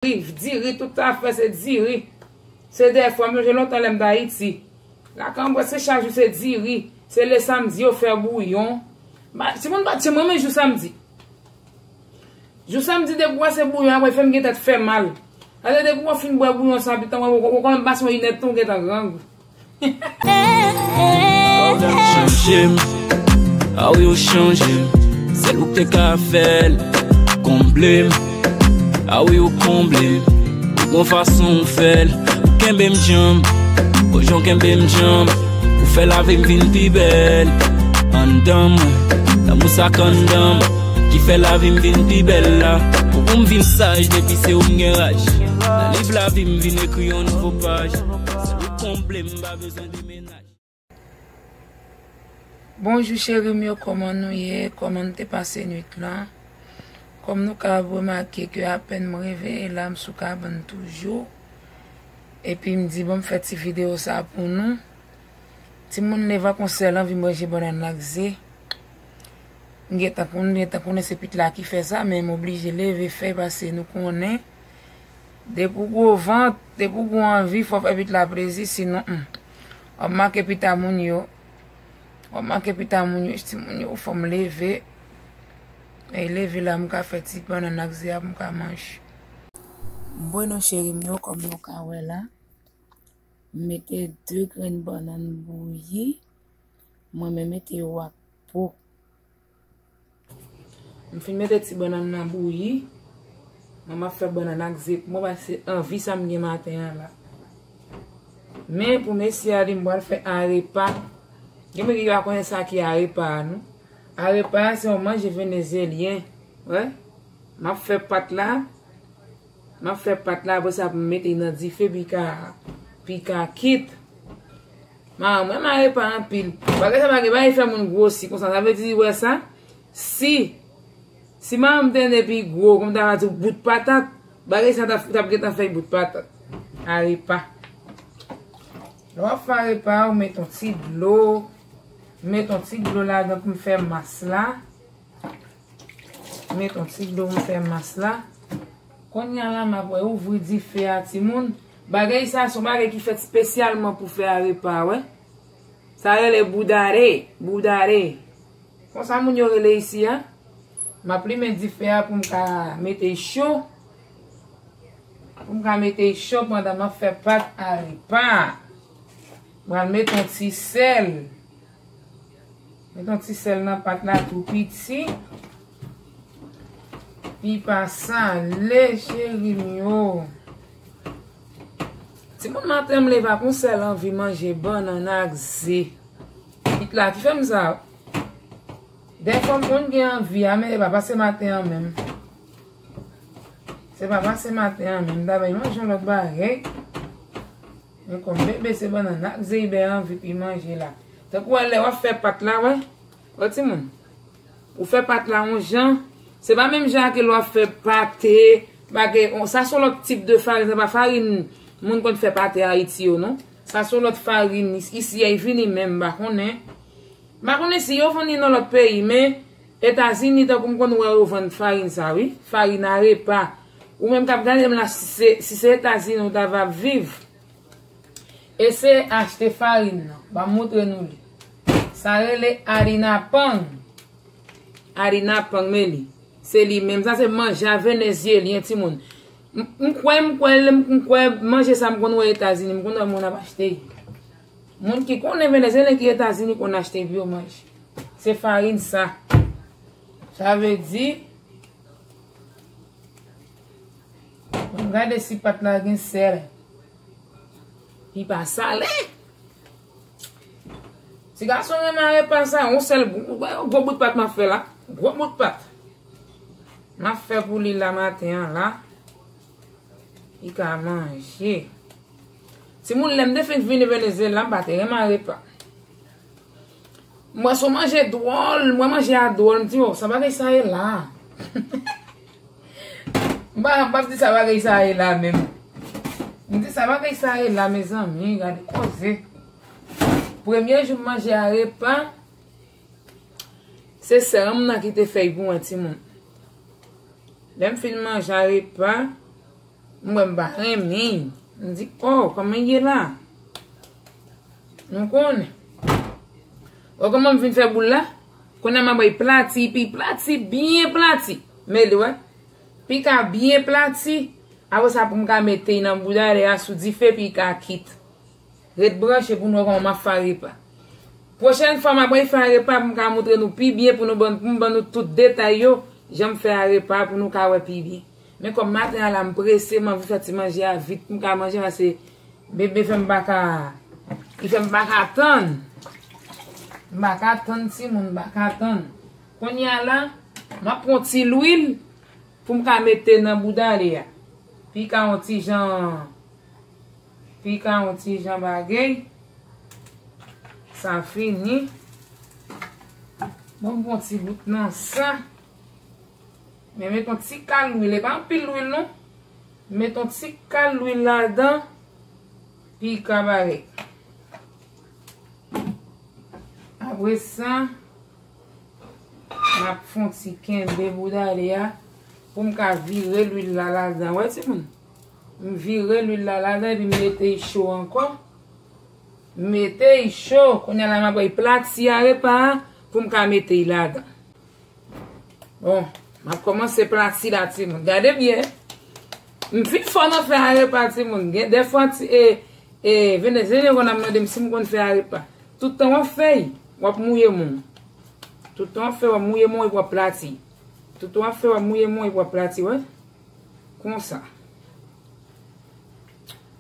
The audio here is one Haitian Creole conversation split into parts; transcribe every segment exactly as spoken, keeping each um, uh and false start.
Diri, diri, tout afè se diri. Se dèfwa, m sonje lontan lè m t Ayiti. Lakay mwen se chak jou se diri. Se le samdi yo fè bouyon. Ba, timoun pa timoun renmen jou samdi. Jou samdi depi w wè se bouyon, apre fè m gen tèt fè mal. Alò depi w fin bwè bouyon sa, pitan w konn pase yon inèdtan w gentan grangou. Chanje m, a wi ou chanje m. Sèl ou k te ka fè l, konble m. A wi ou konble m. Ou gon fason ou fè l. Ou kenbe m djanm, o jan w kenbe m djanm. Ou fè lavi m vin pi bèl. Anndan mwen, lanmou sa k anndan m ki fè lavi m vin pi bèl la. Pou ou m vin saj depi se ou m gen raj. Nan liv lavi m vin ekri yon nouvo paj. Sèl ou konble m, m pa bezwen de mennaj. Bonjou cheri m yo, kòman nou ye? Kòman n te pase nwit lan? Kòm nou ka remake ke apèn m reveye la, m sou kabann toujou. Epi m di bon m fè ti videyo sa pou nou. Timoun leve ak yon sèl anvi manje bannann ak ze. M gentan konn, m gentan konnen se pit la ki fè sa, men m oblije leve fè l paske nou konnen. Depi w gwo vant, depi w gwo anvi, fò w fè pit la plezi, sinon, hmm. W ap make pita moun yo. W ap make pita moun yo, timoun yo, fò m leve. E leve la, m ka fè ti bannann ak ze a pou m ka manje. Bueno, cheri m yo, kòm nou ka wè la, m mete de grenn bannann bouyi. Mwen menm mete yo ak po. M fin mete ti bannann nan bouyi. Mwen m ap fè bannann ak ze pou mwen paske se anvi sa m gen maten an la. Men pou mesye a li m pral fè arepa. Gen moun ki pa konnen sa ki arepa a non. Arepa a se yon manje venezyelyen. Wè. M ap fè pat la. M ap fè pat la, apre sa pou m mete l nan dife pi ka, pi ka kit. Manman mwen renmen arepa anpil. Bagay sa bagay, bagay fè moun gwosi konsa. Sa vle di, wè sa? Si, si manman m te ne pi gwo, kòm ta va di bout patat, bagay sa t ap, t ap gentan fè bout patat. Arepa. Lè w ap fè arepa, ou met yon ti dlo. Ou met yon ti dlo ladan pou m fè mas la. Met yon ti dlo pou m fè mas la. Kounye a la, m ap wè ouvri dife a, timoun. Bagay sa, se yon bagay ki fèt espesyalman pou fè arepa, wè. Sa rele boudare, boudare. Konsa moun yo rele isi a. M ap limen dife a pou m ka mete l cho. Pou m ka mete l cho pandan m ap fè pat arepa. M pral mete yon ti sèl. Met yon ti sèl nan pat la tou piti. Pi pa sale, cheri m yo. Timoun, maten m leve ak yon sèl anvi manje bannann ak ze. Pit la ki fè m sa. Dèfwa m konn gen anvi a, men se pa pase maten an menm. Se pa pase maten an menm. M ta bay manje yon lòt bagay. Men kòm bebe se bannann ak ze, li bay anvi pou l manje la. Tankou wè lè w ap fè pat la, wè. Wè timoun. Ou fè pat la yon jan. Se pa menm jan ke lè w ap fè pate. Bagay, sa se yon lòt tip de farin. Se pa farin moun konn fè pate Ayiti yo, non. Sa se yon lòt farin. Isi a, li vini menm, m pa konnen. M pa konnen si yo vann li nan lòt peyi, men Etazini, tankou m konn wè yo vann farin sa, wi. Farin arepa. Ou menm k ap gade m la, si se, si se Etazini ou ta va viv, eseye achte farin nan. Ban m montre nou li. Sa rele harina pan. Harina pan, men li. Se li menm. Sa se manje a venezyelyen, timoun. M, m kwè, m kwè, m kwè manje sa m konn wè Etazini, m konn wè moun ap achte. Moun ki konnen venezyelyen ki Etazini konn achte pou yo manje. Se farin sa. Sa vle di, m gade si pat la gen sèl. Li pa sale. Ti gason renmen arepa sa, yon sèl gwo, gwo bout pat m ap fè la. Gwo bout pat. M ap fè pou li la maten an la. Li ka manje. Timoun, lè m te fin vini Venezyela, m pa te renmen arepa. M wè se yon manje dwòl, m wè manje a dwòl, m di, o, sa bagay sa ye la? M pa, m p ap di sa bagay sa ye la menm. M di sa bagay sa ye la, mezanmi, gade koze. Premye jou m manje arepa, se sè m nan ki te fè l pou mwen, timoun. Lè m fin manje arepa, M wè m pa renmen. M di, oh, kòman l ye la? Nou konnen. Wè kòman m vin fè boul la? Kounye a m ap bay plati, pi plati, byen plati. Men li wè. Pi ka byen plati. Apre sa pou m ka mete l nan boudare a sou dife, pi ka kit. Ret branche pou nou wè kòman m ap fè a repa. Pwochèn fwa m ap fè a repa pou m ka montre nou pi byen, pou nou ban, pou m ban nou tout detay yo, jan m fè a repa pou nou ka wè pi byen. Men kòm maten an la m prese, m anvi fè ti manje a vit pou m ka manje, paske bebe fè m pa ka, li fè m pa ka tann. M pa ka tann timoun, m pa ka tann. Kounye a la, m ap pran ti lwil pou m ka mete nan boudare a. Pi ka yon ti jan, pi ka yon ti jan bagay. Sa fini. Bon, m pran ti bout nan sa. Men met yon ti kal lwil, e pa anpil lwil non. Met yon ti kal lwil ladan, pi ka bagay. Apre sa, m ap fè yon ti kenbe boudare a pou m ka vire lwil la ladan. Wè timoun, m vire lwil la ladan epi m mete l cho ankò. M mete l cho, kounye a la m ap pran plati a repa a pou m ka mete l ladan. Bon, m ap kòmanse plati la timoun. Gade byen. M fin fò nan fè a repa timoun. Gen dèfwa ti, e, e, Venezyelyen konn ap mande m si m konn fè a repa. Tout tan w ap fè l, w ap mouye men w. Tout tan w ap fè, w ap mouye men w epi w ap plati. Tout tan w ap fè, w ap mouye men w epi w ap plati, wè. Konsa.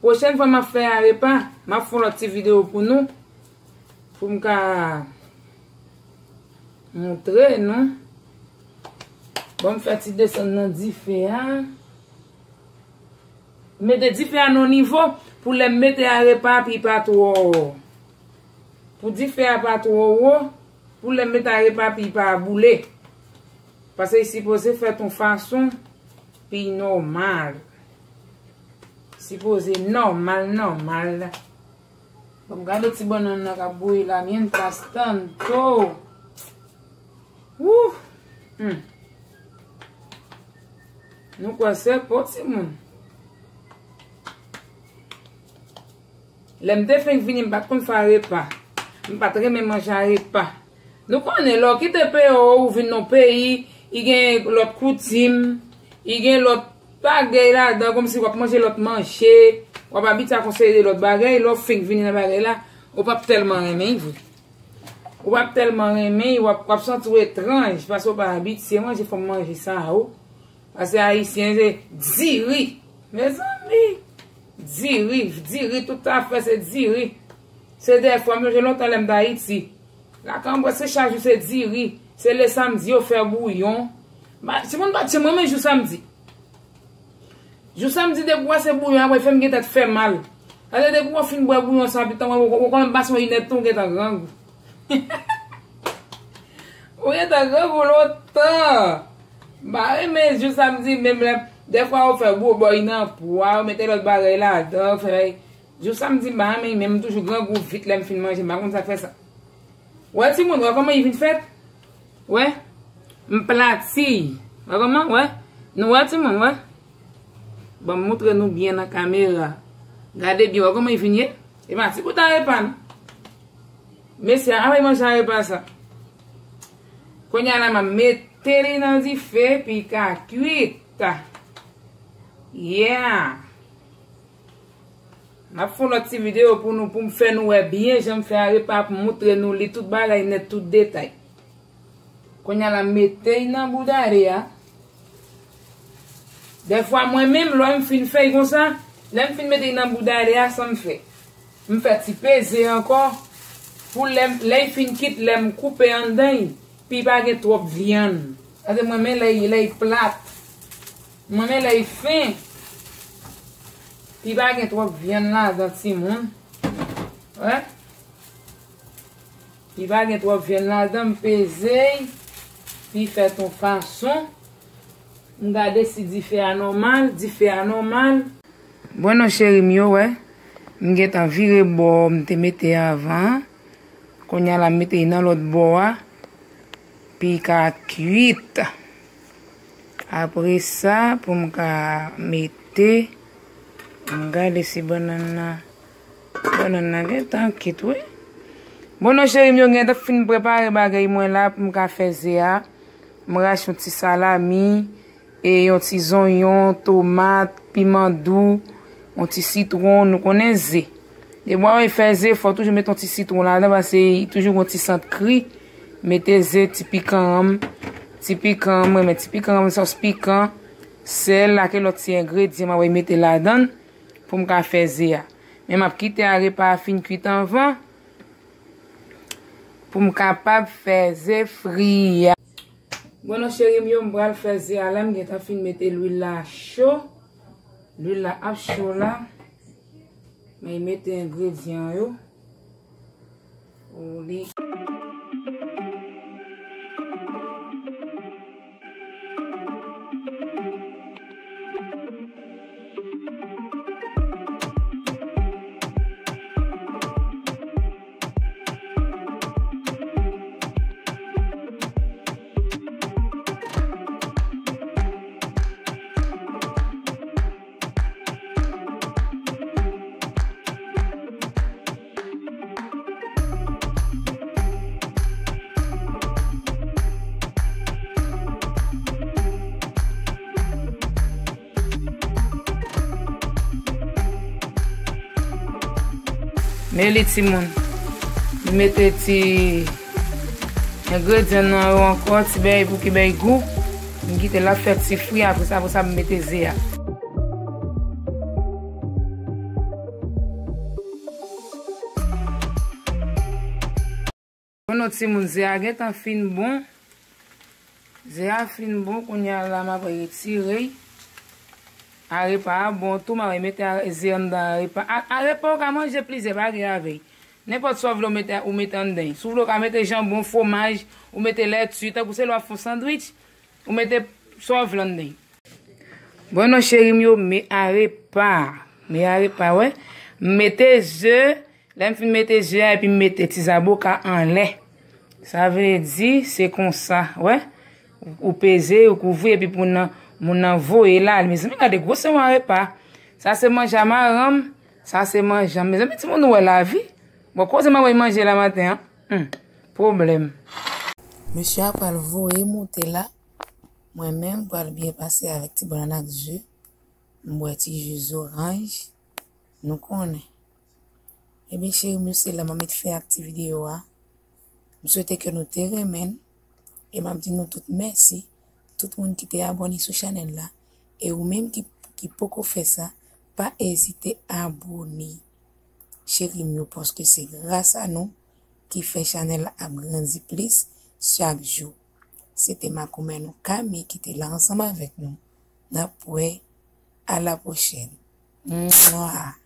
Pwochèn fwa m ap fè a repa, m ap fè yon lòt ti videyo pou nou. Pou m ka montre nou. Bon, m fè ti desann nan dife a. Mete dife a nan nivo pou lè m mete a repa pi pa twò. Pou dife a pa twò wo, pou lè m mete a repa pi pa boule. Paske li sipoze fèt yon fason pi nòmal. Sipoze nòmal, nòmal. Bon, m gade ti bannann nan k ap bouyi la, mientras tanto. Wouh! Hmm. Nou kwè se po timoun. Lè m te fenk vini, m pa t konn fè a repa. M pa t renmen manje a repa. Nou konnen, lè w kite peyi w, ou vin nan yon peyi, li gen lòt koutim, li gen lòt bagay ladan, kòmsi w ap manje lòt manje, w ap abitye ak yon seri de lòt bagay, lè w fenk vini nan bagay la, ou p ap tèlman renmen l vre. Ou p ap tèlman renmen l, w ap, w ap santi w etranj, paske w pa abitye manje fòm manje sa a, o. Paske ayisyen se diri. Mezanmi, diri, diri, tout afè se diri. Se dèfwa, m sonje lontan lè m t Ayiti. Lakay mwen se chak jou se diri. Se le samdi yo fè bouyon. Ba, timoun pa t janm renmen jou samdi. Jou samdi depi w wè se bouyon, apre fè m gen tèt fè mal. Paske depi w fin bwè bouyon sa, pitan w, w, w, w konn pase yon inèdtan w gentan grangou. Ou gentan grangou lontan. M pa renmen jou samdi menm lè, dèfwa yo fè bouyon, bòy nan pwa, yo mete lòt bagay ladan, fè, jou samdi m pa renmen, men m toujou grangou vit lè m fin manje, m pa konn sa k fè sa. Wè timoun, wè kòman li vin fèt? Wè, m plati. Wè kòman, wè? Nou wè timoun, wè? Ban m montre nou byen nan kamera. Gade byen, wè kòman li vin ye? E pa ti bout a repa non. Mesye, a bay manje a repa sa. Kounye a la m ap mete li nan dife, pi ka kwit. Yeah. M ap fè yon lòt ti videyo pou nou, pou m fè nou wè byen jan m fè a repa, pou m montre nou li tout bagay nèt, tout detay. Kounye a la m mete l nan boudare a. Dèfwa mwen menm, lè m fin fè l konsa, lè m fin mete l nan boudare a, sa m fè? M fè ti peze ankò, pou lè m, lè l fin kit, lè m koupe anndan l, pi pa gen twòp vyann. Paske mwen renmen lè l, lè l plat. Mwen renmen lè l fen. Pi pa gen twòp vyann ladan timoun. Wè. Pi pa gen twòp vyann ladan, m peze l. Pi fèt yon fason. M gade si dife a nòmal, dife a nòmal. Bon non cheri m yo, wè. M gentan vire bò m te mete avan an. Kounye a la m mete l nan lòt bò a. Pi ka kwit. Apre sa, pou m ka mete M gade si bannann nan. Bannann nan gentan kit, wi. Bon, non, cheri m yo, gentan fin prepare bagay mwen la pou m ka fè ze a. M rache yon ti salami, e yon ti zonyon, tomat, piman dou, yon ti sitwon, nou konnen ze. Depi w ap fè ze, fò w toujou mete yon ti sitwon ladan, paske li toujou gon ti sant kri. Mete ze, ti pikan ranm, ti pikan, mwen renmen ti pikan ranm, sòs pikan, sèl, ak lòt ti engredyan m ap mete ladan l pou m ka fè ze a. Men m ap kite arepa a fin kuit anvan pou m kapab fè ze fri a. Bon, non, cheri m yo, m pral fè ze a la, m gentan fin mete lwil la cho. Lwil la ap cho la. Mwen mete engredyan yo. Oli. Men li, timoun. M mete ti engredyan nan yo ankò, ti bèy pou ki bèy gou. M kite l ap fè ti fri, apre sa, apre sa, m mete ze a. Bon, non, timoun, ze a gentan fin bon. Ze a fin bon, kounye a la, m ap retire l. Arepa a bon tou, m ap mete a-, ze anndan arepa. A-, arepa, ou ka manje plizyè bagay avè l. Nenpòt sa w vle, ou mete, ou mete anndan l. Si w vle, ou ka mete janbon, fwomaj, ou mete lèti, tankou se lè w ap fè yon sandwich, ou mete sa w vle anndan l. Bon, non, cheri m yo, men arepa. Men arepa, wè. M mete ze, lè m fin mete ze a, epi m mete ti zaboka anlè. Sa vle di, se konsa, wè. Ou peze, ou kouvri, epi moun nan, moun nan voye l ale. Mezanmi, gade gwosè yon arepa. Sa se manje a maranm, sa se manje a m. Mezanmi, timoun, nou wè lavi. Bon, koze m ap manje la maten an. Hmm, pwoblèm. Mesye a pral voye moute la. Mwen menm, m pral byen pase avèk ti bannann ak ze. M bwè ti ji zoranj. Nou konnen. Ebyen, cheri m yo, se la m ap met fen ak ti videyo a. M swete ke nou te renmen l. E m ap di nou tout mèsi. Tout moun ki te abòne sou chanèl la. E ou menm ki, ki poko fè sa, pa ezite abòne. Cheri m yo, paske se gras a nou ki fè chanèl la ap grandi plis chak jou. Se te makomè nou Kami ki te la ansanm avèk nou. N ap wè a la pwochèn. Mwa.